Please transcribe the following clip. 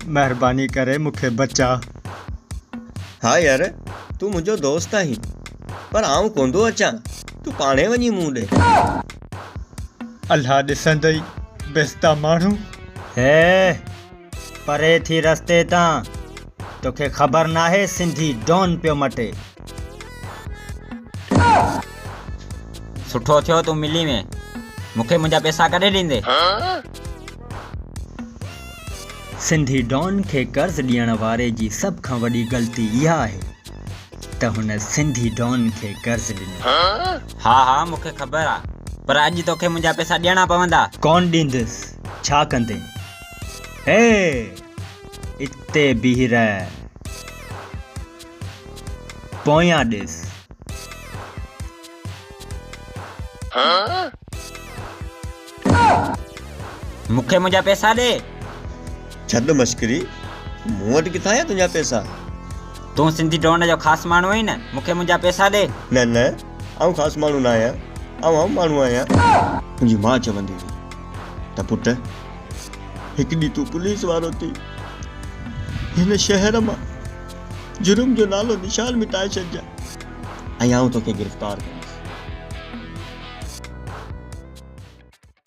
مهرباني ڪري مون کي بچاء. ها يار، تون منهنجو دوست آهين، پر آئون ڪونه ٿو اچان، تون پاڻهي وڃي منهن ڏي. الله ڏسندئي، بيستا ماڻهو. هي، پري ٿي رستي تان، توکي خبر ناهي سنڌي ڊون پيو مٽي. سٺو ٿيو تون ملي وئين. مون کي منهنجا پئسا ڪڏهن ڏيندين؟ سنڌي ڊان کي قرض ڏيڻ واري جي سڀ کان وڏي غلطي اها آهي ته هن سنڌي ڊان کي قرض ڏنو. ها ها مون کي خبر آ پر اڄ توکي منهنجا پئسا ڏيڻا پوندا. ڪونه ڏيندس، ڇا ڪندين؟ هي! اتي بيهي رهه. پويان ڏس. مون کي منهنجا پئسا ڏي. ڇڏ مشڪري، مون وٽ ڪٿان آيا تنهنجا پئسا؟ تون سنڌي ڊون جو خاص ماڻهو آهين نه، مون کي منهنجا پئسا ڏي. نه نه، آئون خاص ماڻهو نه آهيان، آئون عام ماڻهو آهيان. منهنجي ماء چوندي هئي ته پٽ، هڪ ڏينهن تون پوليس وارو ٿي هن شهر مان جرم جو نالو نشان مٽائي ڇڏجان ۽ آئون توکي گرفتار ڪندس.